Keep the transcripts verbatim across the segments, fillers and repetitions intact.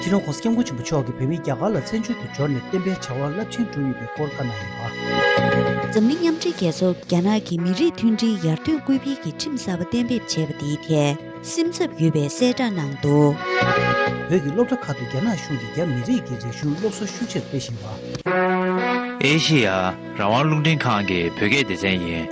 སྤྱི་ནོར་༸གོང་ས་༸སྐྱབས་མགོན་ཆེན་པོ་མཆོག་གིས་བོད་མི་རྒྱ་གར་ལ་བཙན་བྱོལ་དུ་འབྱོར་ནས་བསྟན་པའི་བྱ་བ་རླབས་ཆེན་བསྒྲུབས་ཡོད་པའི་སྐོར་བཀའ་གནང་ཡོད་པ། འཛམ་གླིང་མཉམ་འབྲེལ་རྒྱལ་ཚོགས་རྒྱ་ནག་གི་མི་རིགས་མཐུན་སྒྲིལ་ཡར་ཐོན་སྐུལ་སྤེལ་གྱི་ཁྲིམས་གསར་པ་གཏན་འབེབས་བྱས་པ་དེའི་ཐད་སེམས་འཚབ་ཡོད་པའི་གསལ་བསྒྲགས་གནང་འདུག་བོད་ཀྱི་སློབ་གྲྭ་ཁག་ཏུ་རྒྱ་ནག་གཞུང་གིས་རྒྱ་མི་རིགས་ཀྱི་རིག་གཞུང་སློབ་གསོ་ཤུགས་ཆེར་སྤེལ་བཞིན་པ། ཨེ་ཤེ་ཡ་རང་དབང་རླུང་འཕྲིན་ཁང་གི་བོད་སྐད་སྡེ་ཚན་ཡིན།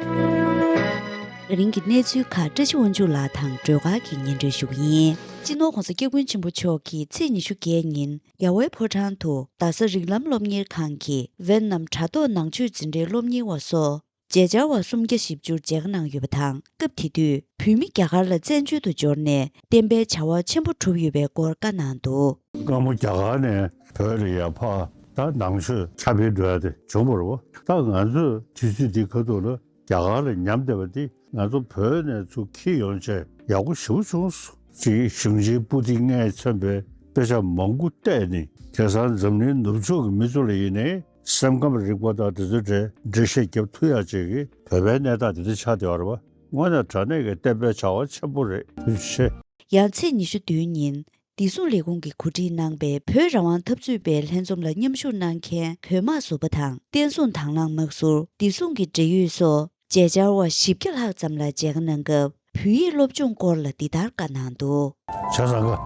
ད་རིང་གི་གནས་ཚུལ་ཁག་བཀྲ་ཤིས་དབང་ཕྱུག་ལགས་དང་སྒྲོལ་དཀར་གྱིས་སྙན་སྒྲོན་ཞུ་གི་ཡིན། སྤྱི་ནོར་༸གོང་ས་༸སྐྱབས་མགོན་ཆེན་པོ་མཆོག་གིས་ཚེས་ཉི་ཤུ་བརྒྱད་ཉིན་རྒྱལ་བའི་ཕོ་བྲང་དུ་རྡ་ས་རིགས་ལམ་སློབ་གཉེར་ཁང་གི་ཝེ་ནམ་དྲ་ཐོག་ནང་ཆོས་འཛིན་གྲྭའི་སློབ་གཉེར་བ་སོགས་མཇལ་བཅར་བ་སུམ་བརྒྱ་བཞི་བཅུ་མཇལ་ཁ་གནང་ཡོད་པ་དང་། སྐབས་དེ་དུས་བོད་མི་རྒྱ་གར་ལ་བཙན་བྱོལ་དུ་འབྱོར་ནས་བསྟན་པའི་བྱ་བ་ཆེན་པོ་བསྒྲུབས་ཡོད་པའི་སྐོར་བཀའ་གནང་འདུག་སྔ་མོ་རྒྱ་གར་ནས་བོད་ལ་ཡར་ཕར་ད་ནང་ཆོས་ཁྱབ་སྤེལ་འགྲོ་ཡ་དེ་བྱུང་བ་རེད་བ། ད་ང་ཚོས་དུས་ཚོད་འདི་ཁ་ཐུག་ལ་རྒྱ་གར་ལ་ཉམས་བསྡད་པ་འདི་ང་ཚོ་བོད་ནས་ཚུར་འཁྱེར་ཡོང་བྱས་ཡག་པོ་ཞེ་པོ་བྱུང་སོང་། ཅིག་གཞུང་ཆེན་པོ་ཏི་ལྔས་མཚོན་པའི་དཔེ་ཆ་མང་པོ་བལྟས་ནས། དེང་སང་འཛམ་གླིང་ནུབ་ཕྱོགས་ཀྱི་མི་ཚོ་ལ་ཡིན་ནའི་སེམས་ཁམས་རིག་པ་དང་དེ་ཚོའི་གྲས་འགྲེལ་བཤད་རྒྱབ་ཐུབ་ཡག་ཅིག་གི་བོད་པའི་གནས་སྟངས་དེ་འདྲ་ཆགས་བསྡད་པ་རེད་བ། དངོས་གནས་དྲང་གནས་ཀྱི་བསྟན་པའི་བྱ་བ་ཆེན་པོ་རེད། ཐུགས་རྗེ་ཆེ། ཡང་ཚེས་ཉི་ཤུ་བདུན་ཉིན་བདེ་སྲུང་ལས་ཁུངས་ཀྱིས་གོ་སྒྲིག་གནང་པའི་བོད་རང་དབང་འཐབ་རྩོད་པའི་ལྷན་འཛོམས་ལ་མཉམ་ཞུགས་གནང་མཁན་བོད་དམག་ཟུར་པ་དང་བསྟན་སྲུང་དང་བླངས་དམག་ཟུར། བདེ་སྲུང་གི་འབྲེལ་ཡོད་སོགས་མཇལ་བཅར་བ་བཞི་བརྒྱ་ལྷག་ཙམ་ལ་མཇལ་ཁ་གནང་སྐབས། བོད་ཡིག་སློབ་སྦྱོང་སྐོར་ལ་འདི་ལྟར་བཀའ་གནང་འདུག་བྱས་ཙང་ཀ་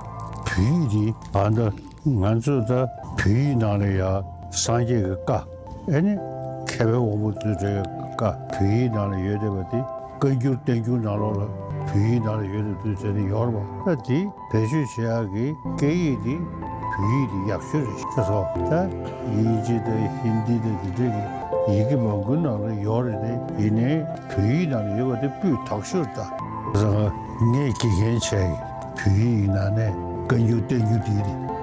བོད་ཡིག་འདི་ཨ་ད་ང་ཚོས་ད་བོད་ཡིག་ནང་ལ་ཡ་སངས་རྒྱས་ཀྱི་བཀའ། ཨེ་ནི་མཁས་པའི་དབང་པོ་ཚོའི་གྲས་ཀྱི་བཀའ། བོད་ཡིག་ནང་ལ་ཡོད་བསྡད་པ་འདི་བཀའ་འགྱུར་བསྟན་འགྱུར་ནང་ལོགས་ལ་བོད་ཡིག་ནང་ལ་ཡོད་བསྡད་དུས་ཚོད་ནི་ཡོད་རེད་པ། ད་འདི་བེད་སྤྱོད་བྱེད་ཡག་གི་སྐད་ཡིག་འདི་བོད་ཡིག་འདི་ཡག་ཤོས་རེད་ཤག་སོ། ད་དབྱིན་ཇི་དང་ཧིན་དི་དང་འདི་འདྲ་གི་ཡི་གེ་མང་པོའི་ནང་ལ་ཡོད་རེད་དེ། ཡིན་ནའི་བོད་ཡིག་ནང་ལ་ཡོད་པ་དེ་སྤུས་དག་ཤོས་རེད་ད། ངས་དགེ་རྒན་བྱས་བོད་ཡིག་ནང་ནས་བཀའ་འགྱུར་བསྟན་འགྱུར་འདི་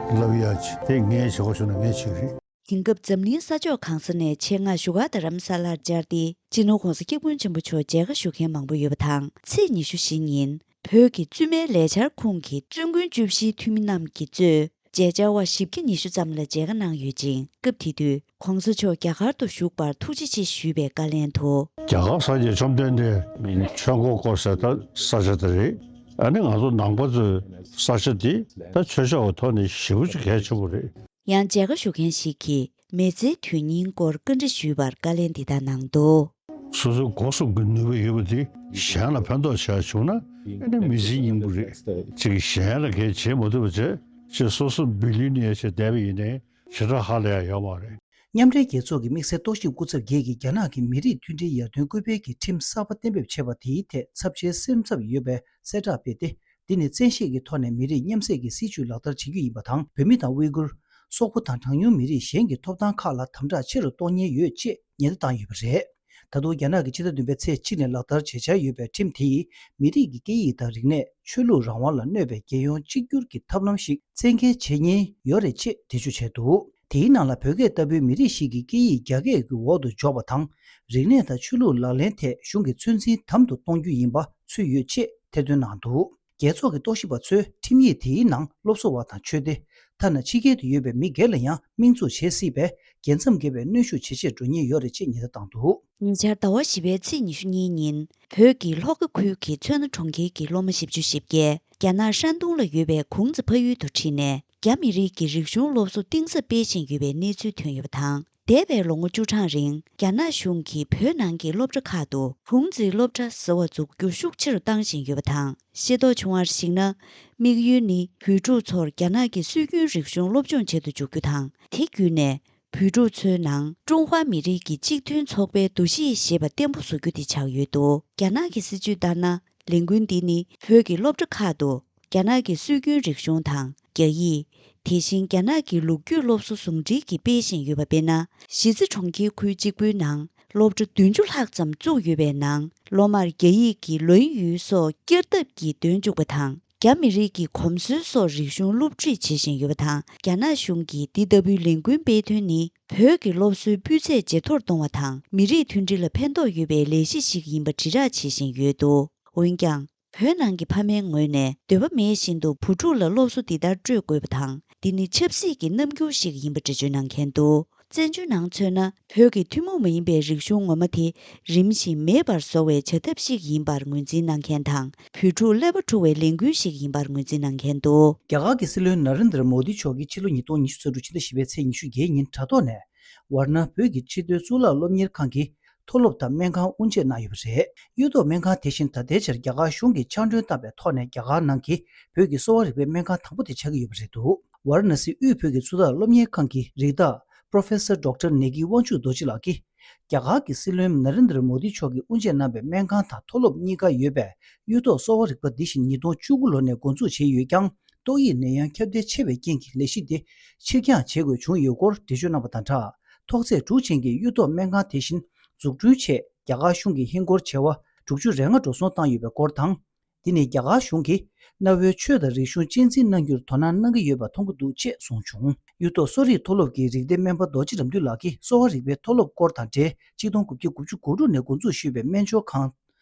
བསླབ་ཡག་ཅིག་དེ་ངས་བྱེད་དགོས་བྱུང་ན་ངས་བྱེད་ཀྱི་རེད། དེང་སྐབས་འཛམ་གླིང་ས་ཕྱོགས་གང་ས་ནས་ཆེད་མངགས་བཞུགས་སྒར་རྡ་རམ་ས་ལར་བཅར་ཏེ་སྤྱི་ནོར་༸གོང་ས་༸སྐྱབས་མགོན་ཆེན་པོ་མཆོག་མཇལ་ཁ་ཞུ་མཁན་མང་པོ་ཡོད་པ་དང་། ཚེས་ཉི་ཤུ་བཞི་ཉིན་བོད་ཀྱི་བཙུན་མའི་ལས་འཆར་ཁུངས་ཀྱི་བཙུན་དགོན་བཅུ་བཞིའི་འཐུས་མི་རྣམས་ཀྱིས་གཙོས་མཇལ་བཅར་བ་བཞི་བརྒྱ་ཉི་ཤུ་ཙམ་ལ་མཇལ་ཁ་གནང་ཡོད་ཅིང་། སྐབས་དེ་དུས་༸གོང་ས་མཆོག་རྒྱ་གར་དུ་བཞུགས་པར་ཐུགས་རྗེ་ཆེ་ཞུས་པའི་བཀའ་ལན་དུ། རྒྱ་གར་སངས་རྒྱས་བཅོམ་ལྡན་འདས་ཆོས་འཁོར་བསྐོར་སའི་ད་ས་ཆ་དེ་རེད། ཨ་ནི་ང་ཚོ་ནང་པ་ཚོའི་ས་ཆ་འདི་ད་ཆོས་ཕྱོགས་ཀྱི་ཐོག་ནས་ཞེ་པོ་ཅིག་གལ་ཆེན་པོ་རེད། ཡང་མཇལ་ཁ་ཞུ་མཁན་ཞིག་གིས་མི་ཚེའི་དོན་སྙིང་སྐོར་བཀའ་འདྲི་ཞུས་པར་བཀའ་ལན་འདི་ལྟར་གནང་འདུག་སོ་སོའི་སྒོ་གསུམ་གྱི་ནུས་པ་ཡོད་པ་དེ་གཞན་ལ་ཕན་ཐོགས་བྱས་བྱུང་ན་ཨ་ནི་མི་ཚེའི་སྙིང་པོ་རེད། ཅིག་གཞན་ལ་གང་བྱེད་མ་ཐུབ་པ་བྱས་ཅིག་སོ་སོ་བི་ལི་ནི་ཡ་བྱས་བསྡད་པ་ཡིན་ནའི་ཞེ་དྲག་ཧ་ལས་ཡ་ཡོད་མ་རེད། མཉམ་འབྲེལ་རྒྱལ་ཚོགས་ཀྱི་དམིགས་བསལ་རྟོག་ཞིབ་སྐུ་ཚབ་བརྒྱད་ཀྱིས་རྒྱ་ནག་གིས་མི་རིགས་མཐུན་སྒྲིལ་ཡར་ཐོན་སྐུལ་སྤེལ་གྱི་ཁྲིམས་གསར་པ་གཏན་འབེབས་བྱས་པ་དེའི་ཐད་ཚབས་ཆེའི་སེམས་འཚབ་ཡོད་པའི་གསལ་བསྒྲགས་སྤེལ་ཏེ། འདི་ནི་བཙན་ཤེད་ཀྱི་ཐོག་ནས་མི་རིགས་མཉམ་བསྲེས་ཀྱི་སྲིད་བྱུས་ལག་བསྟར་བྱེད་རྒྱུ་ཡིན་པ་དང་། བོད་མི་དང་ཝི་གུར། སོག་པོ་དང་གྲངས་ཉུང་མི་རིགས་གཞན་གྱི་ཐོབ་ཐང་ཁག་ལ་དམ་དྲག་ཆེ་རུ་གཏོང་ཉེན་ཡོད་ཅེས་ཉེན་བརྡ་བཏང་ཡོད་པ་རེད། ད་དུང་རྒྱ་ནག་གིས་ཕྱི་ཟླ་བདུན་པའི་ཚེས་གཅིག་ནས་ལག་བསྟར་བྱེད་འཆར་ཡོད་པའི་ཁྲིམས་དེས་མི་རིགས་ཀྱི་སྐད་ཡིག་དང་རིག་གནས། ཆོས་ལུགས་རང་དབང་ལ་གནོད་པའི་རྒྱལ་ཡོངས་གཅིག་གྱུར་གྱི་ཐབས་ལམ་ཞིག་བཙན་འགེལ་བྱེད་ཉེན་ཡོད་རེད་ཅེས་འགྲེལ་བརྗོད་བྱས་འདུག་དེའི་ནང་ལ་བོད་སྐད་ལྟ་བུའི་མི་རིགས་ཤིག་གི་སྐད་ཡིག་རྒྱ་སྐད་ཀྱི་འོག་ཏུ་འཇོག་པ་དང་། རིག་གནས་དང་ཆོས་ལུགས་ལག་ལེན་ཐད་གཞུང་གིས་ཚོད་འཛིན་དམ་དུ་གཏོང་རྒྱུ་ཡིན་པ་ཚུད་ཡོད་ཅེས་ཐེར་འདོན་གནང་འདུག་རྒྱལ་ཚོགས་ཀྱི་རྟོག་ཞིབ་པ་ཚོས་ཁྲིམས་ཡིག་དེའི་ནང་སློབ་གསོ་བ་དང་ཆོས་སྡེ། ཐ་ན་ཕྱི་རྒྱལ་དུ་ཡོད་པའི་མི་སྒེར་ལ་ཡང་དམིགས་འཛུགས་བྱེད་སྲིད་པས། རྒྱལ་མཚམས་བརྒལ་བའི་གནོན་ཤུགས་ཇེ་ཆེར་འགྲོ་ཉེན་ཡོད་རེད་ཅེས་ཉེན་བརྡ་བཏང་འདུག་ཉེ་ཆར་ཟླ་བ་བཞི་པའི་ཚེས་ཉི་ཤུ་གཉིས་ཉིན་བོད་ཀྱི་ལྷོ་ཁ་ཁུལ་གྱི་མཚོ་སྣ་གྲོང་ཁྱེར་གྱི་སློབ་མ་བཞི་བཅུ་ཞེ་བརྒྱད་རྒྱ་ནག་ཧྲན་ཏུང་ལ་ཡོད་པའི་གུང་ཙི་ཕ་ཡུལ་དུ་ཁྲིད་ནས་རྒྱ་མི་རིགས་ཀྱི་རིག་གཞུང་སློབ་གསོ་གཏིང་ཟབ་སྤེལ་བཞིན་ཡོད་པའི་གནས་ཚུལ་ཐོན་ཡོད་པ་དང་། འདས་པའི་ལོ་ངོ་བཅུ་གྲངས་རིང་རྒྱ་ནག་གཞུང་གིས་བོད་ནང་གི་སློབ་གྲྭ་ཁག་ཏུ་གུང་ཙིའི་སློབ་གྲྭ་ཟེར་བ་འཛུགས་རྒྱུ་ཤུགས་ཆེ་རུ་བཏང་བཞིན་ཡོད་པ་དང་། ཤེས་རྟོགས་བྱུང་བར་གཞིགས་ན། དམིགས་ཡུལ་ནི་བོད་ཕྲུག་ཚོར་རྒྱ་ནག་གི་སྲོལ་རྒྱུན་རིག་གཞུང་སློབ་སྦྱོང་བྱེད་དུ་འཇུག་རྒྱུ་དང་། དེ་བརྒྱུད་ནས་བོད་ཕྲུག་ཚོའི་ནང་ཀྲུང་ཧྭ་མི་རིགས་ཀྱི་གཅིག་མཐུན་ཚོགས་པའི་འདུ་ཤེས་ཞེས་པ་བརྟན་པོ་བཟོ་རྒྱུ་དེ་ཆགས་ཡོད་འདུག་རྒྱ་ནག་གི་སྲིད་བྱུས་ལྟར་ན། ལས་འགུལ་འདི་ནི་བོད་ཀྱི་སློབ་གྲྭ་ཁག་ཏུ་རྒྱ་ནག་གི་སྲོལ་རྒྱུན་རིག་གཞུང་དང་རྒྱ་ཡིག་དེ་བཞིན་རྒྱ་ནག་གི་ལོ་རྒྱུས་སློབ་གསོ་ཟུང་འབྲེལ་གྱིས་སྤེལ་བཞིན་ཡོད་པ་དཔེར་ན། གཞིས་རྩེ་གྲོང་ཁྱེར་ཁུལ་གཅིག་པུའི་ནང་སློབ་གྲྭ་བདུན་ཅུ་ལྷག་ཙམ་བཙུགས་ཡོད་པའི་ནང་སློབ་མར་རྒྱ་ཡིག་གི་ལོན་ཡུལ་སོགས་བསྐྱར་ལྡབ་ཀྱིས་འདོན་བཅུག་པ་དང་། རྒྱ་མི་རིགས་ཀྱི་གོམས་སྲོལ་སོགས་རིག་གཞུང་སློབ་ཁྲིད་བྱེད་བཞིན་ཡོད་པ་དང་། རྒྱ་ནག་གཞུང་གིས་འདི་ལྟ་བུའི་ལས་འགུལ་སྤེལ་དོན་ནི་བོད་ཀྱི་སློབ་གསོའི་སྤུས་ཚད་ཇེ་མཐོར་གཏོང་བ་དང་། མི་རིགས་མཐུན་སྒྲིལ་ལ་ཕན་ཐོགས་ཡོད་པའི་ལས་གཞི་ཞིག་ཡིན་པ་དྲིལ་བསྒྲགས་བྱེད་བཞིན་ཡོད་འདུག་འོན་ཀྱང་། བོད་ནང་གི་ཕ་མའི་ངོས་ནས་འདོད་པ་མེད་བཞིན་དུ་བུ་ཕྲུག་ལ་སློབ་གསོ་འདི་ལྟར་སྤྲོད་དགོས་པ་དང་། འདི་ནི་ཆབ་སྲིད་ཀྱི་རྣམ་འགྱུར་ཞིག་ཡིན་པ་འགྲེལ་བརྗོད་གནང་མཁན་འདུག་བཙན་བྱོལ་ནང་མཚོན་ན། བོད་ཀྱི་ཐུན་མོང་མ་ཡིན་པའི་རིག་གཞུང་ངོ་མ་དེ་རིམ་བཞིན་མེད་པར་བཟོ་བའི་བྱ་ཐབས་ཤིག་ཡིན་པར་ངོས་འཛིན་གནང་མཁན་དང་། བོད་ཕྲུག་ཀླད་པ་འཁྲུ་བའི་ལས་འགུལ་ཞིག་ཡིན་པར་ངོས་འཛིན་གནང་མཁན་འདུག། རྒྱ་གར་གྱི་སྲིད་བློན་ན་རེན་དར་མོ་དི་མཆོག་གིས་ཕྱི་ལོ་ཉིས་སྟོང་ཉི་ཤུ་རྩ་དྲུག་ཕྱི་ཟླ་བཞི་པའི་ཚེས་ཉི་ཤུ་བརྒྱད་ཉིན་དྲ་ཐོག་ནས། ཝར་ན་བོད་ཀྱི་ཕྱི་སྡོད་གཙུག་ལག་སློབ་གཉེར་ཁང་གི་མཐོ་སློབ་དང་སྨན་ཁང་དབུ་འབྱེད་གནང་ཡོད་པ་རེད། གཡུ་ཐོག་སྨན་ཁང་དེ་བཞིན་ད་ལྟའི་ཆར་རྒྱ་གར་གཞུང་གིས་ཕྱག་མགྲོན་བཏང་བའི་ཐོག་ནས་རྒྱ་གར་ནང་གི་བོད་ཀྱི་གསོ་བ་རིག་པའི་སྨན་ཁང་དང་པོ་དེ་ཆགས་ཀྱི་ཡོད་པ་རེད་འདུག། ཝཱ་ར་ཎ་སི་དབུས་བོད་ཀྱི་གཙུག་ལག་སློབ་གཉེར་ཁང་གི་རིགས་བདག་Professor Doctor ནེ་གི་དབང་ཕྱུག་རྡོ་རྗེ་ལགས་ཀྱིས། རྒྱ་གར་གྱི་སྲིད་བློན་ན་རེན་དར་མོ་དི་མཆོག་གིས་དབུ་འབྱེད་གནང་བའི་སྨན་ཁང་དང་མཐོ་སློབ་གཉིས་ཀ་ཡོད་པའི་གཡུ་ཐོག་གསོ་བ་རིག་པ་འདི་བཞིན་ཉིས་སྟོང་བཅུ་དགུ་ལོ་ནས་འགོ་འཛུགས་བྱས་ཡོད་ཀྱང་། ཏོག་དབྱིབས་ནད་ཡམས་ཁྱབ་གདལ་ཆེ་བའི་རྐྱེན་གྱིས་ལས་གཞི་དེ་ཕྱིར་འགྱངས་བྱེད་དགོས་བྱུང་ཡོད་སྐོར་འགྲེལ་བརྗོད་གནང་བ་དང་སྦྲགས། ཐོག་ཚད་དྲུག་ཅན་གྱི་གཡུ་ཐོག་སྨན་ཁང་དེ་བཞིན་འཛུགས་སྐྲུན་ཆེད་རྒྱ་གར་གཞུང་གིས་ཧིན་སྒོར་བྱེ་བ་དྲུག་ཅུ་རེ་ལྔ་འགྲོ་སོང་བཏང་ཡོད་པའི་སྐོར་དང་། འདི་ནི་རྒྱ་གར་གཞུང་གིས་གནའ་བོའི་ཆོས་དང་རིག་གཞུང་གཅེས་འཛིན་གནང་རྒྱུར་དོ་སྣང་གནང་གི་ཡོད་པ་མཐོང་གི་འདུག་ཅེས་གསུངས་བྱུང་། གཡུ་ཐོག་གསོ་རིག་མཐོ་སློབ་ཀྱི་རིག་སྡེ་སྨན་པ་རྡོ་རྗེ་རབ་འདུས་ལགས་ཀྱིས་གསོ་བ་རིག་པའི་མཐོ་སློབ་སྐོར་དང་འབྲེལ་ཆིག་སྟོང་དགུ་བརྒྱ་དགུ་བཅུ་གོ་དྲུག་ནས་འགོ་འཛུགས་ཞུས་པའི་སྨན་སྦྱོར་ཁང་།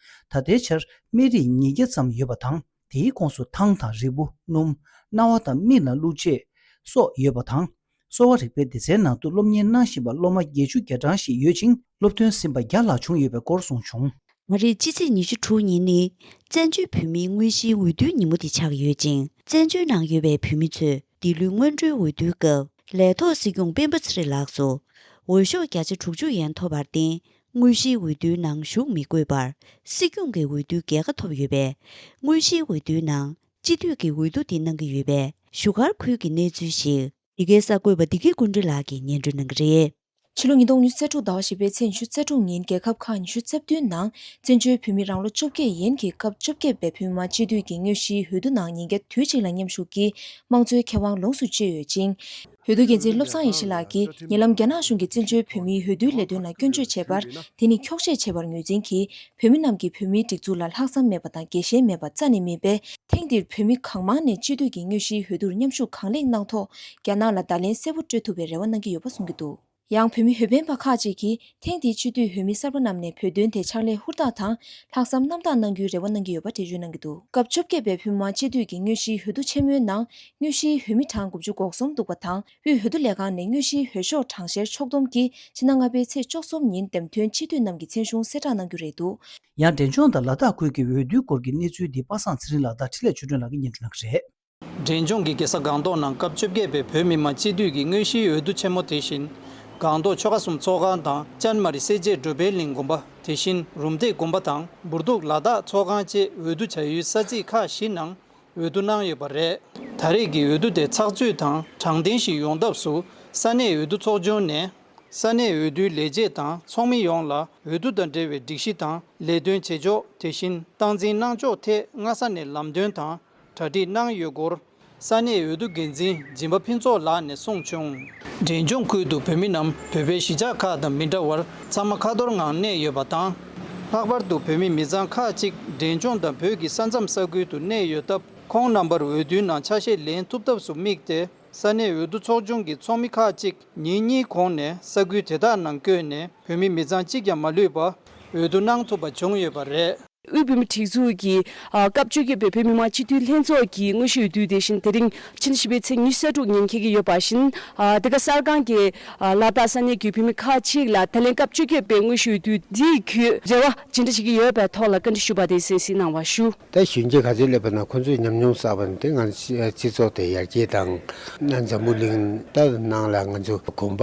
ད་ལྟའི་ཆར་སྨན་རིགས་ཉིས་བརྒྱ་ཙམ་ཡོད་པ་དང་། དེའི་ཁོངས་སུ་ཐང་དང་རིལ་བུ། སྣུམ། རྣ་བ་དང་མིག་ལ་བླུགས་ཆས་སོགས་ཡོད་པ་དང་། གསོ་བ་རིག་པའི་སྡེ་ཚན་ནང་དུ་སློབ་གཉེར་གནང་བཞིན་པ་སློབ་མ་བརྒྱད་ཅུ་གྱ་གྲངས་ཤིག་ཡོད་ཅིང་། སློབ་ཐོན་ཟིན་པ་བརྒྱ་ལྷག་བྱུང་ཡོད་པའི་སྐོར་གསུངས་བྱུང་། ཨ་རིར་ཕྱི་ཚེས་ཉི་ཤུ་དྲུག་ཉིན་ནི་བཙན་བྱོལ་བོད་མིའི་དངོས་གཞིའི་འོས་བསྡུའི་ཉིན་མོ་དེ་ཆགས་ཡོད་ཅིང་། བཙན་བྱོལ་ནང་ཡོད་པའི་བོད་མི་ཚོས་འདི་ལོའི་སྔོན་འགྲོའི་འོས་བསྡུའི་སྐབས་ལས་ཐོག་སྲིད་སྐྱོང་སྤེན་པ་ཚེ་རིང་ལགས་སུ་འོས་ཤོག་བརྒྱ་ཆ་དྲུག་ཅུ་ཡན་ཐོབ་པར་བརྟེན། དངོས་གཞིའི་འོས་བསྡུའི་ནང་ཞུགས་མི་དགོས་པར་སྲིད་སྐྱོང་གི་འོས་བསྡུའི་རྒྱལ་ཁ་ཐོབ་ཡོད་པས། དངོས་གཞིའི་འོས་བསྡུའི་ནང་སྤྱི་འཐུས་ཀྱི་འོས་བསྡུ་དེ་གནང་གི་ཡོད་པས། བཞུགས་སྒར་ཁུལ་གྱི་གནས་ཚུལ་ཞིག་འདི་གའི་གསར་འགོད་པ་བདེ་སྐྱིད་ཀུན་གྲོལ་ལགས་ཀྱིས་སྙན་སྒྲོན་གནང་གི་རེད། ཕྱི་ལོ་ཉིས་སྟོང་ཉི་ཤུ་རྩ་དྲུག་ཟླ་བ་བཞི་པའི་ཚེས་ཉི་ཤུ་རྩ་དྲུག་ཉིན་རྒྱལ་ཁབ་ཁག་ཉི་ཤུ་རྩ་བདུན་ནང་བཙན་བྱོལ་བོད་མི་རང་ལོ་བཅོ་བརྒྱད་ཡན་གྱི་སྐབས་བཅོ་བརྒྱད་པའི་བོད་མི་མང་སྤྱི་འཐུས་ཀྱི་དངོས་གཞིའི་འོས་བསྡུ་ནང་ཉིན་བརྒྱ་དུས་གཅིག་ལ་མཉམ་ཞུགས་ཀྱིས་དམངས་གཙོའི་ཁེ་དབང་ལོངས་སུ་སྤྱོད་ཡོད་ཅིང་། འོས་བསྡུ་འགན་འཛིན་བློ་བཟང་ཡེ་ཤེས་ལགས་ཀྱིས་ཉེ་ལམ་རྒྱ་ནག་གཞུང་གིས་བཙན་བྱོལ་བོད་མིའི་འོས་བསྡུའི་ལས་དོན་ལ་སྐྱོན་བརྗོད་བྱས་པར། དེ་ནི་འཁྱོག་བཤད་བྱས་པར་ངོས་འཛིན་གྱིས། བོད་མི་རྣམས་ཀྱིས་བོད་མིའི་སྒྲིག་འཛུགས་ལ་ལྷག་བསམ་མེད་པ་དང་དགེ་ཞེན་མེད་པ་རྩ་ནས་མིན་པས། ཐེངས་འདིར་བོད་མི་གང་མང་ནས་སྤྱི་འཐུས་ཀྱི་དངོས་གཞིའི་འོས་བསྡུར་མཉམ་ཞུགས་གང་ལེགས་གནང་ཐོག་རྒྱ་ནག་ལ་བརྡ་ལན་གསལ་པོ་སྤྲོད་ཐུབ་པའི་རེ་བ་གནང་གི་ཡོད་པ་གསུང་གི་འདུག། ཡང་བོད་མི་འོས་འཕེན་པ་ཁག་ཅིག་གིས་ཐེངས་འདིའི་སྤྱི་འཐུས་འོས་མི་གསར་པ་རྣམས་ནས་བོད་དོན་དེ་ཕྱག་ལས་ཧུར་ཐག་དང་། ལྷག་བསམ་རྣམ་དག་གནང་རྒྱུའི་རེ་བ་གནང་གི་ཡོད་པ་འགྲེལ་བརྗོད་གནང་གི་འདུག། སྐབས་བཅོ་བརྒྱད་པའི་བོད་མི་མང་སྤྱི་འཐུས་ཀྱི་དངོས་གཞིའི་འོས་བསྡུ་ཆེན་མོའི་ནང་། དངོས་གཞིའི་འོས་མི་གྲངས་དགུ་བཅུ་གོ་གསུམ་འདུག་པ་དང་། དབུས་འོས་བསྡུ་ལས་ཁང་ནས་དངོས་གཞིའི་འོས་ཤོག་གྲངས་བཤེར་ཕྱོགས་བསྡོམས་ཀྱིས་ཕྱི་ཟླ་ལྔ་པའི་ཚེས་བཅུ་གསུམ་ཉིན་འདེམས་ཐོན་སྤྱི་འཐུས་རྣམས་ཀྱི་མཚན་གཞུང་གསལ་བསྒྲགས་གནང་རྒྱུ་རེད་འདུག། ཡང་འབྲས་ལྗོངས་དང་ལ་དྭགས་ཁུལ་གྱི་འོས་བསྡུའི་སྐོར་གྱི་གནས་ཚུལ་འདི་པ་སངས་ཚེ་རིང་ལགས་དང་འཕྲིན་ལས་ཆོས་སྒྲོན་ལགས་ཀྱིས་སྙན་སྒྲོན་གནང་གི་རེད། འབྲས་ལྗོངས་ཀྱི་རྒྱལ་ས་སྒང་ཏོག་ནང་སྐབས་བཅོ་བརྒྱད་པའི་བོད་མི་མང་སྤྱི་འཐུས་ཀྱི་དངོས་གཞིའི་འོས་བསྡུ་ཆེན་མོ་དེ་བཞིན། སྒང་ཏོག་ཆོལ་ཁ་གསུམ་ཚོགས་ཁང་དང་ཅན་མ་རི་སེར་བྱེས་སྒྲུབ་པའི་གླིང་དགོན་པ། དེ་བཞིན་རུམ་བཏེག་དགོན་པ་དང་འབུར་གདུགས་ལ་དྭགས་ཚོགས་ཁང་བཅས་འོས་བསྡུ་བྱ་ཡུལ་ས་ཚིགས་ཁག་བཞི་ནང་འོས་བསྡུ་གནང་ཡོད་པ་རེད། ད་རེས་ཀྱི་འོས་བསྡུ་དེ་ཚགས་ཚུད་དང་དྲང་བདེན་ཞིག་ཡོང་ཐབས་སུ་ས་གནས་འོས་བསྡུ་ཚོགས་ཆུང་ནས། ས་གནས་འོས་བསྡུའི་ལས་བྱེད་དང་ཚོགས་མི་ཡོངས་ལ་འོས་བསྡུ་དང་འབྲེལ་བའི་སྒྲིག་གཞི་དང་ལས་དོན་བྱེད་ཕྱོགས། དེ་བཞིན་སྟངས་འཛིན་གནང་ཕྱོགས་ཐད་སྔ་ས་ནས་ལམ་སྟོན་དང་གྲ་སྒྲིག་གནང་ཡོད་སྐོར་ས་གནས་འོས་བསྡུ་འགན་འཛིན་སྦྱིན་པ་ཕུན་ཚོགས་ལགས་ནས་གསུངས་བྱུང་། འབྲས་ལྗོངས་ཁུལ་དུ་བོད་མི་རྣམས་བོད་པའི་གཞིས་ཆགས་ཁག་དང་མི་འདྲ་བར་ཚང་མ་ཁ་ཐོར་ངང་གནས་ཡོད་པ་དང་། ལྷག་པར་དུ་བོད་མི་མི་ཚང་ཁག་ཅིག་འབྲས་ལྗོངས་དང་བོད་ཀྱི་ས་མཚམས་ས་ཁུལ་དུ་གནས་ཡོད་སྟབས། ཁོང་རྣམ་པར་འོས་བསྡུའི་ནང་ཆ་ཤས་ལེན་ཐུབ་ཐབས་སུ་དམིགས་ཏེ། ས་གནས་འོས་བསྡུ་ཚོགས་ཆུང་གི་ཚོགས་མི་ཁག་ཅིག་ཉིན་གཉིས་གོང་ནས་ས་ཁུལ་དེ་དག་ནང་བསྐྱོད་ནས་བོད་མི་མི་ཚང་གཅིག་ཀྱང་མ་ལུས་པ་འོས་བསྡུ་གནང་ཐུབ་པ་བྱུང་ཡོད་པ་རེད། དབུས་བོད་མིའི་སྒྲིག་འཛུགས་ཀྱི་ཨ་སྐབས་བཅོ་བརྒྱད་པའི་བོད་མི་མང་སྤྱི་འཐུས་ལྷན་ཚོགས་ཀྱི་དངོས་གཞིའི་འོས་བསྡུ་དེ་བཞིན་དེ་རིང་ཕྱི་ཟླ་བཞི་པའི་ཚེས་ཉི་ཤུ་རྩ་དྲུག་ཉིན་འཁེལ་གྱི་ཡོད་པ་བཞིན། ཨ་དེ་ག་གསར་ཁང་གིས་ཨ་ལ་དྭགས་ས་གནས་ཀྱི་བོད་མི་ཁག་ཅིག་ལ་ད་ལན་སྐབས་བཅོ་བརྒྱད་པའི་དངོས་གཞིའི་འོས་བསྡུ་འདིའི་བརྒྱུད་རེ་བ་ཇི་འདྲ་བྱེད་ཀྱི་ཡོད་པའི་ཐོག་ལ་བཀའ་འདྲི་ཞུས་པ་དེ་གསན་གཟིགས་གནང་བ་ཞུ། ད་གཞོན་སྐྱེས་ག་ཚོད་སླེབས་པ་ན་ཁོ་ཚོས་ཉམས་མྱོང་བསགས་པ་ནི་དེ་ང་ཚོའི་སྤྱི་ཚོགས་དེ་ཡར་རྒྱས་དང་། འཛམ་བུ་གླིང་ད་ནང་ལ་ང་ཚོ་གོམ་པ་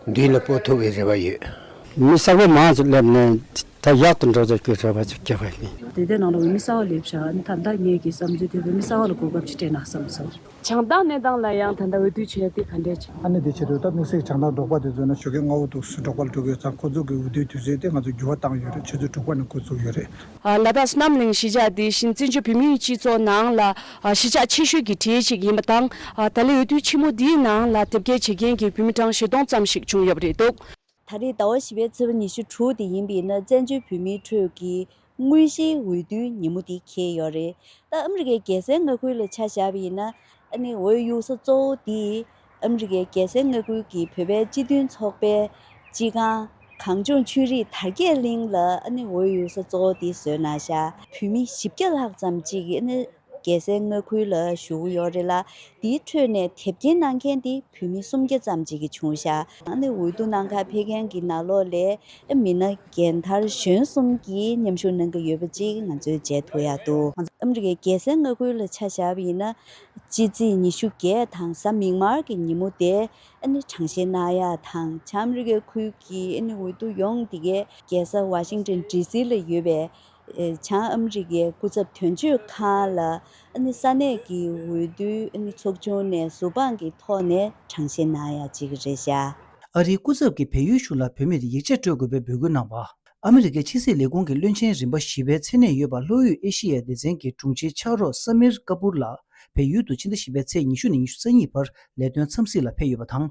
མདུན་ལ་སྤོ་ཐུབ་པའི་རེ་བ་ཡོད། མི་གསར་པ་མང་ཙམ་སླེབས་ནས་ད་ཡག་ཏུ་འགྲོ་ཐབས་ཀྱི་རེ་བ་ཅིག་བསྐྱེད་པ་ཡིན། དེ་དེ་ནང་ལ་མི་གསར་པ་སླེབས་ཤག་ཨ་ནི་ད་ལྟ་ངེད་ཀྱི་བསམ་ཚུལ་དེ་མི་གསར་པ་ལ་གོ་སྐབས་ཅིག་སྤྲད་ན་བསམ་སོང་། བྱང་ཐང་གནས་སྟངས་ལ་ཡང་ད་ལྟ་འོས་བསྡུ་བྱས་ཏེ་ག་འདྲས་བྱས། ཨ་ནི་དེ་ཆེད་དུ་ད་དམིགས་བསལ་བྱང་ཐང་འབྲོག་པ་དེ་ཚོ་ན་ཆོལ་ཁའི་མངའ་འོག་ཏུ་སུ་འབྲོག་པ་ལ་འགྲོ་གི་ཡོད་ཙང་ཁོ་ཚོ་གི་འོས་བསྡུའི་དུས་ཚོད་དེ་ང་ཚོ་འགྱུར་བ་བཏང་ཡོད་རེད། ཆུ་ཚོད་དྲུག་པ་ནས་འགོ་བཙུགས་ཡོད་རེད། ལ་དྭགས་བསོད་ནམས་གླིང་གཞིས་ཆགས་དེ་བཞིན་བཙན་བྱོལ་བོད་མིའི་སྤྱི་ཚོགས་ནང་ལ་གཞིས་ཆགས་ཆེ་ཤོས་ཀྱི་གྲས་ཤིག་ཡིན་པ་དང་། ད་ལོའི་འོས་བསྡུ་ཆེན་མོ་འདིའི་ནང་ལ་དེབ་སྐྱེལ་བྱེད་མཁན་གྱི་བོད་མི་གྲངས་བཞི་སྟོང་ཙམ་ཞིག་བྱུང་ཡོད་པ་རེད་འདུག། ད་རེས་ཟླ་བ་བཞི་པའི་ཚེས་པ་ཉི་ཤུ་དྲུག་དེ་ཡིན་པ་ཡིན་ན་བཙན་བྱོལ་བོད་མིའི་ཁྲོད་ཀྱི་དངོས་གཞིའི་འོས་བསྡུའི་ཉིན་མོ་དེ་འཁེལ་ཡོད་རེད། ད་ཨ་མི་རི་ཀའི་རྒྱལ་སའི་མངའ་ཁུལ་ལ་ཆ་བཞག་པ་ཡིན་ན་ཨ་ནི་འོས་གཡུག་ས་གཙོ་བོ་དེ་ཨ་མི་རི་ཀའི་རྒྱལ་སའི་མངའ་ཁུལ་གྱི་བོད་པའི་སྤྱི་མཐུན་ཚོགས་པའི་སྤྱི་ཁང་གངས་ལྗོངས་ཆོས་རིག་དར་རྒྱས་གླིང་ལ་ཨ་ནི་འོས་གཡུག་ས་གཙོ་བོ་དེ་བཟོས་གནང་ཤག་བོད་མི་བཞི་བརྒྱ་ལྷག་ཙམ་ཅིག་ཨ་ནི། རྒྱལ་སའི་མངའ་ཁུལ་ལ་བཞུགས་ཡོད་རེད་ལ། དེའི་ཁྲོད་ནས་དེབ་སྐྱེལ་གནང་མཁན་དེ་བོད་མི་སུམ་བརྒྱ་ཙམ་ཅིག་གིས་བྱུང་ཤག་ཨ་ནི་འོས་བསྡུ་གནང་གར་ཕེབས་མཁན་གྱི་ནང་ལོགས་ལ་མི་སྣ་རྒན་དར་གཞོན་གསུམ་གྱིས་མཉམ་ཞུགས་གནང་གི་ཡོད་པ་ཅིག་ང་ཚོས་མཇལ་ཐུབ་ཡག་འདུག་ཨ་མི་རི་ཀའི་རྒྱལ་སའི་མངའ་ཁུལ་ལ་ཆ་བཞག་པ་ཡིན་ན། ཕྱི་ཚེས་ཉི་ཤུ་བརྒྱད་དང་གཟའ་མིག་དམར་གྱི་ཉིན་མོ་དེ་ཨ་ནི་གྲངས་བཤེར་གནང་ཡག་དང་། བྱང་ཨ་མི་རི་ཀའི་ཁུལ་གྱི་ཨ་ནི་འོས་བསྡུ་ཡོངས་དེ་གའི་རྒྱལ་ས་ཝ་ཤིང་ཏོན་ཌི་སི་ལ་ཡོད་པའི་ཨེ་བྱང་ཨ་མི་རི་ཀའི་སྐུ་ཚབ་དོན་གཅོད་ཁང་ལ་ཨ་ནི་ས་གནས་ཀྱི་འོས་བསྡུའི་ཨ་ནི་ཚོགས་ཆུང་ནས་ཟུར་དཔང་གི་ཐོག་ནས་གྲངས་བཤེར་གནང་ཡག་ཅིག་རེད་ཤག་ཨ་རིའི་སྐུ་ཚབ་ཀྱིས་བལ་ཡུལ་གཞུང་ལ་བོད་མིར་ཡིག་ཆ་སྤྲོད་དགོས་པའི་འབོད་སྐུལ་གནང་བ། ཨ་མི་རི་ཀའི་ཕྱི་སྲིད་ལས་ཁུངས་ཀྱི་བློན་ཆེན་རིམ་པ་བཞི་པའི་མཚན་གནས་ཡོད་པ་ལྷོ་ཡུལ་ཨེ་ཤི་ཡའི་སྡེ་ཚན་གྱི་དྲུང་ཆེ་ཕྱག་རོགས་སཱ་མིར་ཀ་པུར་ལགས་བལ་ཡུལ་དུ་ཕྱི་ཟླ་བཞི་པའི་ཚེས་ཉི་ཤུ་ནས་ཉི་ཤུ་རྩ་གཉིས་བར་ལས་དོན་འཚམས་གཟིགས་ལ་ཕེབས་ཡོད་པ་དང་།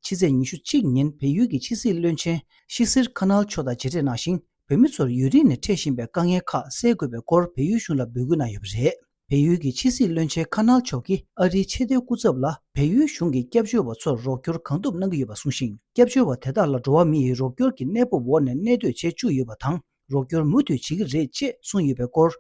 ཕྱི་ཚེས་ཉི་ཤུ་གཅིག་ཉིན་བལ་ཡུལ་གྱི་ཕྱི་སྲིད་བློན་ཆེན་ཤི་སིར་ཁ་ནལ་མཆོག་དང་མཇལ་འཕྲད་གནང་ཞིང་། བོད་མི་ཚོར་ཡུན་རིང་ནས་འཕྲད་བཞིན་པའི་དཀའ་ངལ་ཁག་སེལ་དགོས་པའི་སྐོར་བལ་ཡུལ་གཞུང་ལ་འབོད་སྐུལ་གནང་ཡོད་པ་རེད། བལ་ཡུལ་གྱི་ཕྱི་སྲིད་བློན་ཆེན་ཁ་ནལ་མཆོག་གིས་ཨ་རིའི་ཆེས་མཐོའི་སྐུ་ཚབ་ལ་བལ་ཡུལ་གཞུང་གིས་སྐྱབས་བཅོལ་བ་ཚོར་རོགས་སྐྱོར་གང་ཐུབ་གནང་གི་ཡོད་པ་གསུངས་ཤིང་། སྐྱབས་བཅོལ་བ་དེ་དག་ལ་འགྲོ་བ་མིའི་རོགས་སྐྱོར་གྱི་གནས་བབ་འོག་ནས་གནས་སྡོད་བྱེད་བཅུག་ཡོད་པ་དང་། རོགས་སྐྱོར་མུ་མཐུད་བྱེད་ཀྱི་རེད་ཅེས་གསུངས་ཡོད་པའི་སྐོར།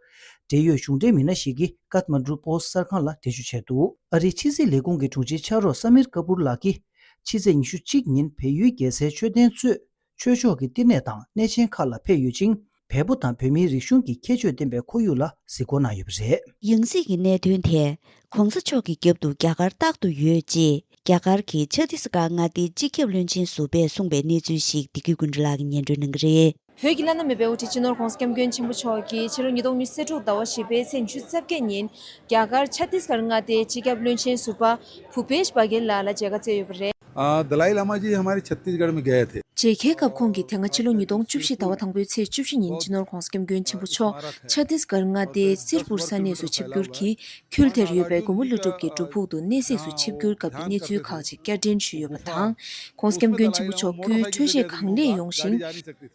འབྲེལ་ཡོད་གཞུང་འབྲེལ་མི་སྣ་ཞིག་གིས་ཀཏ་མན་ཌུ་པོ་སི་ཊི་གསར་ཁང་ལ་འགྲེལ་བརྗོད་བྱས་འདུག་ཨ་རིའི་ཕྱི་སྲིད་ལས་ཁུངས་ཀྱི་དྲུང་ཆེ་ཕྱག་རོགས་སཱ་མིར་ཀ་པུར་ལགས་ཀྱིས་ཕྱི་ཚེས་ཉི་ཤུ་གཅིག་ཉིན་བལ་ཡུལ་རྒྱལ་སའི་མཆོད་རྟེན་གཙོས་ཆོས་ཕྱོགས་ཀྱི་བསྟི་གནས་དང་གནས་ཆེན་ཁག་ལ་ཕེབས་ཡོད་ཅིང་། བལ་པོ་དང་བོད་མིའི་རིག་གཞུང་གི་ཁྱད་ཆོས་ལྡན་པའི་ཁོར་ཡུག་ལ་གཟིགས་སྐོར་གནང་ཡོད་པ་རེད། ཡང་སྲིད་ཀྱི་གནད་དོན་ཐད་༧གོང་ས་མཆོག་གི་རྒྱབ་ཏུ་རྒྱ་གར་རྟག་ཏུ་ཡོད་ཅེས་རྒྱ་གར་གྱི་ཆ་ཏིས་གྷར་མངའ་སྡེའི་སྤྱི་ཁྱབ་བློན་ཆེན་ཟུར་པས་གསུངས་པའི་གནས་ཚུལ་ཞིག་བདེ་སྐྱིད་ཀུན་གྲོལ་ལགས་ཀྱིས་སྙན་སྒྲོན་གནང་གི་རེད། བོད་ཀྱི་བླ་ན་མེད་པའི་དབུ་ཁྲིད་སྤྱི་ནོར་༧གོང་ས་༧སྐྱབས་མགོན་ཆེན་པོ་མཆོག་གིས་ཕྱི་ལོ་ཉིས་སྟོང་ཉི་ཤུ་རྩ་དྲུག་ཟླ་བ་བཞི་པའི་ཚེས་ཉི་ཤུ་རྩ་བརྒྱད་ཉིན་རྒྱ་གར་ཆ་ཏིས་གྷར་མངའ་སྡེའི་སྤྱི་ཁྱབ་བློན་ཆེན་ཟུར་པ་བྷུ་པེཤ་བྷ་གེལ་ལགས་ལ་མཇལ་ཁ་བསྩལ་ཡོད་པ་རེད། हाँ, दलाई लामा जी हमारे छत्तीसगढ़ में गए थे। མཇལ་ཁའི་སྐབས་ཁོང་གིས་དེ་སྔ་ཕྱི་ལོ་ཉིས་སྟོང་བཅུ་བཞི་ཟླ་བ་དང་པོའི་ཚེས་བཅུ་བཞི་ཉིན་སྤྱི་ནོར་༧གོང་ས་༧སྐྱབས་མགོན་ཆེན་པོ་མཆོག་ཆ་ཏིས་གྷར་མངའ་སྡེའི་སིར་པུར་ས་གནས་སུ་ཆིབས་བསྒྱུར་གྱིས། ཁུལ་དེར་ཡོད་པའི་མགོན་པོ་ཀླུ་སྒྲུབ་ཀྱི་སྒྲུབ་ཕུག་ཏུ་གནས་གཟིགས་སུ་ཆིབས་བསྒྱུར་སྐབས་ཀྱི་གནས་ཚུལ་ཁག་ཅིག་བསྐྱར་འགྲན་ཞུས་ཡོད་པ་དང་། ༧གོང་ས་༧སྐྱབས་མགོན་ཆེན་པོ་མཆོག་སྐུའི་འཕྲོད་བཞེས་གང་ལེགས་ཡོང་ཞིང་།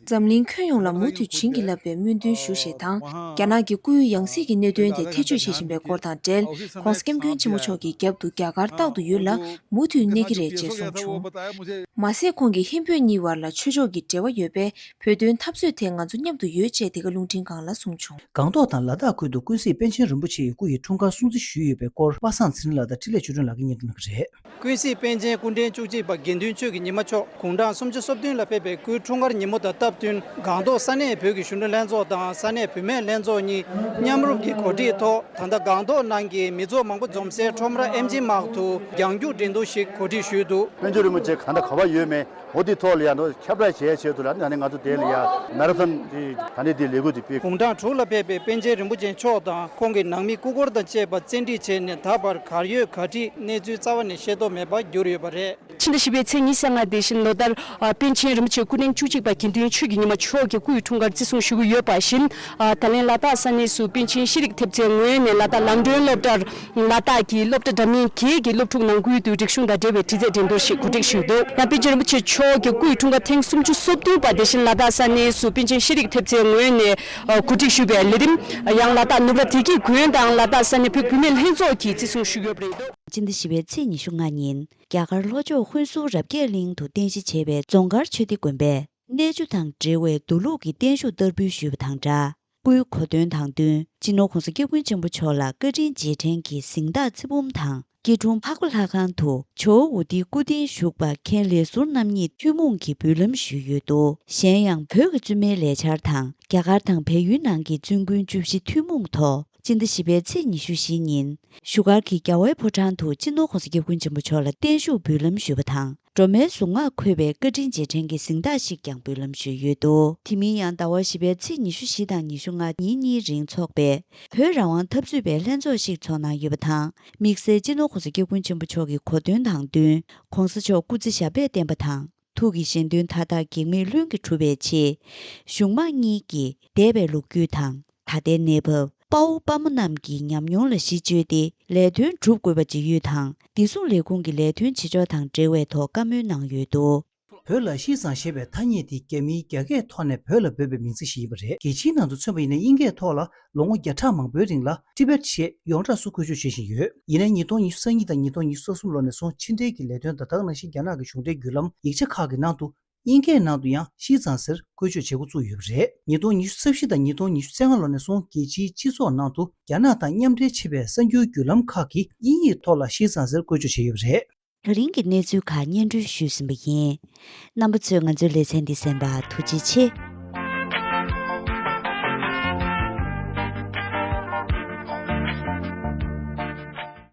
འཛམ་གླིང་ཁྱོན་ཡོངས་ལ་མུ་མཐུད་བྱིན་གྱིས་བརླབས་པའི་སྨོན་འདུན་ཞུ་ཞེས་དང་། རྒྱ་ནག་གི་སྐུའི་ཡང་སྲིད་ཀྱི་གནད་དོན་དེ་ཐེ་བྱུས་བྱེད་བཞིན་པའི་སྐོར་དང་འབྲེལ། ༧གོང་ས་༧སྐྱབས་མགོན་ཆེན་པོ་མཆོག་གི་རྒྱབ་ཏུ་རྒྱ་གར་རྟག་ཏུ་ཡོད་ལ། མུ་མཐུད་གནས་ཀྱི་རེད་ཅེས་གསུངས་བྱུང་། མ་ཟད་ཁོང་གིས་ཧིན་བོད་གཉིས་བར་ལ་ཆོས་ཕྱོགས་ཀྱི་འབྲེལ་བ་ཡོད་པས། བོད་དོན་འཐབ་རྩོད་ཐད་ང་ཚོ་མཉམ་དུ་ཡོད་ཅེས་དེ་ག་རླུང་འཕྲིན་ཁང་ལ་གསུངས་བྱུང་། སྒང་ཏོག་དང་ལ་དྭགས་ཁུལ་དུ་ཀུན་གཟིགས་པཎ་ཆེན་རིན་པོ་ཆེ་ཡི་སྐུ་ཡི་འཁྲུངས་སྐར་སྲུང་བརྩི་ཞུས་ཡོད་པའི་སྐོར། པ་སངས་ཚེ་རིང་ལགས་དང་འཕྲིན་ལས་ཆོས་སྒྲོན་ལགས་ཀྱིས་སྙན་སྒྲོན་གནང་གི་རེད། ཀུན་གཟིགས་པཎ་ཆེན་སྐུ་ཕྲེང་བཅུ་གཅིག་པ་དགེ་འདུན་ཆོས་ཀྱི་ཉི་མ་མཆོག་དགུང་གྲངས་སུམ་ཅུ་སོ་བདུན་ལ་ཕེབས་པའི་སྐུའི་འཁྲུངས་སྐར་ཉིན་མོ་དང་སྟབས་བསྟུན། སྒང་ཏོག་ས་གནས་བོད་ཀྱི་གཞོན་ནུ་ལྷན་ཚོགས་དང་ས་གནས་བུད་མེད་ལྷན་ཚོགས་གཉིས་མཉམ་རུབ་ཀྱིས་གོ་སྒྲིག་ཐོག་ད་ལྟ་སྒང་ཏོག་ནང་གི་མི་ཚོགས་མང་པོ་འཛོམས་སའི་ཁྲོམ་ར་ཨེམ་ཆི་མཱག་ཏུ་རྒྱང་རྒྱུག་འགྲན་བསྡུར་ཞིག་གོ་སྒྲིག་ཞུས་འདུག། པཎ་ཆེན་རིན་པོ་ཆེ་གང་དང་ག་པར་ཡོད་མེད། འོ་དེ་ཐོག་ལ་ཡང་ཁྱབ་བསྒྲགས་བྱས་ཆེད་དུ་ལ་ནི་ང་ཚོ་དེ་ལ་ཡང་མེ་ར་ཐོན་དེ་ད་ནི་དེ་ལས་འགུལ་དེ་སྤེལ། དགུང་གྲངས་དྲུག་ལ་ཕེབས་པའི་པཎ་ཆེན་རིན་པོ་ཆེ་མཆོག་དང་ཁོང་གི་ནང་མི་སྐུ་འཁོར་དང་བཅས་པ་བཙན་ཁྲིད་བྱས་ནས་ད་བར་གར་ཡོད་གར་ཁྲིད་གནས་ཚུལ་རྩ་བ་ནས་ཤེས་རྟོགས་མེད་པར་གྱུར་ཡོད་པ་རེད། ཕྱི་ཟླ་བཞི་པའི་ཚེས་ཉི་ཤུ་རྩ་ལྔ་དེ་བཞིན་ལོ་ལྟར་ཨ་པཎ་ཆེན་རིན་པོ་ཆེ་སྐུ་ཕྲེང་བཅུ་གཅིག་པ་དགེ་འདུན་ཆོས་ཀྱི་ཉི་མ་མཆོག་གི་སྐུ་ཡི་འཁྲུངས་སྐར་བརྩི་སྲུང་ཞུ་གི་ཡོད་པ་བཞིན། ཨ་ད་ལན་ལ་དྭགས་ས་གནས་སུ་པཎ་ཆེན་ཤེས་རིག་ཐེབས་རྩའི་ངོས་ནས་ལ་དྭགས་ལམ་སྒྲོན་སློབ་གྲྭར། ལ་དྭགས་ཀྱི་སློབ་གྲྭ་འདྲ་མིན་བརྒྱད་ཀྱི་སློབ་ཕྲུག་ནང་ཁུལ་དུ་རིག་གཞུང་དང་འབྲེལ་བའི་དྲི་རྩད་འགྲན་བསྡུར་ཞིག་གོ་སྒྲིག་ཞུས་འདུག། ཡང་པཎ་ཆེན་རིན་པོ་ཆེ་མཆོག་གི་སྐུ་ཡི་འཁྲུངས་སྐར་ཐེངས་སུམ་ཅུ་སོ་བདུན་པ་དེ་བཞིན་ལ་དྭགས་ས་གནས་སུ་པཎ་ཆེན་ཤེས་རིག་ཐེབས་རྩའི་ངོས་ནས་གོ་སྒྲིག་ཞུས་པའི་ལས་རིམ། ཡང་ལ་དྭགས་ནུབ་ར་བདེ་སྐྱིད་དགོན་དང་ལ་དྭགས་ས་གནས་བོད་བུད་མེད་ལྷན་ཚོགས་ཀྱིས་བརྩི་སྲུང་ཞུས་ཡོད་པ་རེད་འདུག། སྤྱི་ཟླ་བཞི་པའི་ཚེས་ཉི་ཤུ་ལྔ་ཉིན་རྒྱ་གར་ལྷོ་ཕྱོགས་ཧུན་སུར་རབ་རྒྱས་གླིང་དུ་རྟེན་གཞི་བྱས་པའི་རྫོང་དཀར་ཆོས་སྡེ་དགོན་པས། གནས་ཆུ་དང་འབྲེལ་བའི་མདོ་ལུགས་ཀྱི་བརྟན་བཞུགས་བསྟར་འབུལ་ཞུས་པ་དང་སྦྲགས། སྐུའི་གོ་སྟོན་དང་བསྟུན། སྤྱི་ནོར་༧གོང་ས་༧སྐྱབས་མགོན་ཆེན་པོ་མཆོག་ལ་བཀའ་དྲིན་རྗེས་དྲན་གྱི་གཟེངས་རྟགས་ཚེ་བུམ་དང་། སྐྱིད་གྲོང་འཕགས་པ་ལྷ་ཁང་དུ་ཇོ་བོ་ཨུ་ཏིའི་སྐུ་རྟེན་བཞུགས་པ་མཁན་ལས་ཟུར་རྣམ་གཉིས་ཐུན་མོང་གི་འབུལ་ལམ་ཞུས་ཡོད་འདུག། གཞན་ཡང་བོད་ཀྱི་བཙུན་མའི་ལས་འཆར་དང་རྒྱ་གར་དང་བལ་ཡུལ་ནང་གི་བཙུན་དགོན་བཅུ་བཞི་ཐུན་མོང་ཐོག་སྤྱི་ཟླ་བཞི་པའི་ཚེས་ཉི་ཤུ་བཞི་ཉིན་བཞུགས་སྒར་གྱི་རྒྱལ་བའི་ཕོ་བྲང་དུ་སྤྱི་ནོར་༧གོང་ས་༧སྐྱབས་མགོན་ཆེན་པོ་མཆོག་ལ་བརྟན་བཞུགས་འབུལ་ལམ་ཞུས་པ་དང་། སྒྲོལ་མའི་གཟུངས་སྔགས་འཁོད་པའི་བཀའ་དྲིན་རྗེས་དྲན་གྱི་གཟེངས་རྟགས་ཤིག་ཀྱང་འབུལ་ལམ་ཞུས་ཡོད་འདུག། དེ་མིན་ཡང་ཟླ་བ་བཞི་པའི་ཚེས་ཉི་ཤུ་བཞི་དང་ཉི་ཤུ་ལྔ་ཉིན་གཉིས་རིང་འཚོགས་པའི་བོད་རང་དབང་འཐབ་རྩོད་པའི་ལྷན་ཚོགས་ཤིག་ཚོགས་གནང་ཡོད་པ་དང་། དམིགས་བསལ་སྤྱི་ནོར་༧གོང་ས་༧སྐྱབས་མགོན་ཆེན་པོ་མཆོག་གི་གོ་སྟོན་དང་བསྟུན། 'གོང་ས་མཆོག་སྐུ་ཚེ་ཞབས་པད་བརྟན་པ་དང་། ཐུགས་ཀྱི་བཞེད་དོན་མཐའ་དག་གེགས་མེད་ལྷུན་གྱིས་གྲུབ་པའི་ཆེད། གཞུང་དམངས་གཉིས་ཀྱིས་འདས་པའི་ལོ་རྒྱུས་དང་། ད་ལྟའི་གནས་བབ། དཔའ་བོ་དཔའ་མོ་རྣམས་ཀྱི་ཉམས་མྱོང་ལ་གཞི་བཅོལ་ཏེ་ལས་དོན་སྒྲུབ་དགོས་པ་བརྗོད་ཡོད་དང་། བདེ་སྲུང་ལས་ཁུངས་ཀྱི་ལས་དོན་བྱེད་ཕྱོགས་དང་འབྲེལ་བའི་ཐོག་བཀའ་མོལ་གནང་ཡོད་འདུག། བོད་ལ་ཤིས་ཙང་ཞེས་པའི་ཐ་སྙད་དེ་རྒྱ་མིའི་རྒྱ་སྐད་ཐོག་ནས་བོད་ལ་འབོད་པའི་མིང་ཚིག་ཞིག་ཡིན་པ་རེད། རྒྱལ་སྤྱིའི་ནང་དུ་མཚོན་པ་ཡིན་ན། དབྱིན་སྐད་ཐོག་ལ་ལོ་ངོ་བརྒྱ་ཕྲག་མང་པོའི་རིང་ལ་ཊི་བེཊ་ཞེས་ཡོངས་གྲགས་སུ་བཀོལ་སྤྱོད་བྱེད་བཞིན་ཡོད། ཡིན་ནའི་ཉིས་སྟོང་ཉི་ཤུ་རྩ་གཉིས་དང་ཉིས་སྟོང་ཉི་ཤུ་རྩ་གསུམ་ལོ་ནས་བཟུང་ཕྱི་འབྲེལ་གྱི་ལས་དོན་དང་། ད་ག་ནང་བཞིན་རྒྱ་ནག་གི་གཞུང་འབྲེལ་བརྒྱུད་ལམ་ཡིག་ཆ་ཁག་གི་ནང་དུ། དབྱིན་སྐད་ནང་དུ་ཡང་ཤིས་ཙང་ཟེར་བཀོལ་སྤྱོད་བྱེད་འགོ་བཙུགས་ཡོད་པ་རེད། ཉིས་སྟོང་ཉི་ཤུ་རྩ་བཞི་དང་ཉིས་སྟོང་ཉི་ཤུ་རྩ་ལྔ་ལོ་ནས་བཟུང་རྒྱལ་སྤྱིའི་སྤྱི་ཚོགས་ནང་དུ་རྒྱ་ནག་དང་མཉམ་འབྲེལ་བྱེད་པའི་གསར་འགྱུར་བརྒྱུད་ལམ་ཁག་གིས་དབྱིན་ཡིག་ཐོག་ལ་ཤིས་ཙང་ཟེར་བཀོལ་སྤྱོད་བྱས་ཡོད་པ་རེད། ད་རིང་གི་གནས་ཚུལ་ཁག་སྙན་སྒྲོན་ཞུས་ཟིན་པ་ཡིན། རྣམ་པ་ཚོས་ང་ཚོའི་ལེ་ཚན་འདི་གསན་པར་ཐུགས་རྗེ་ཆེ།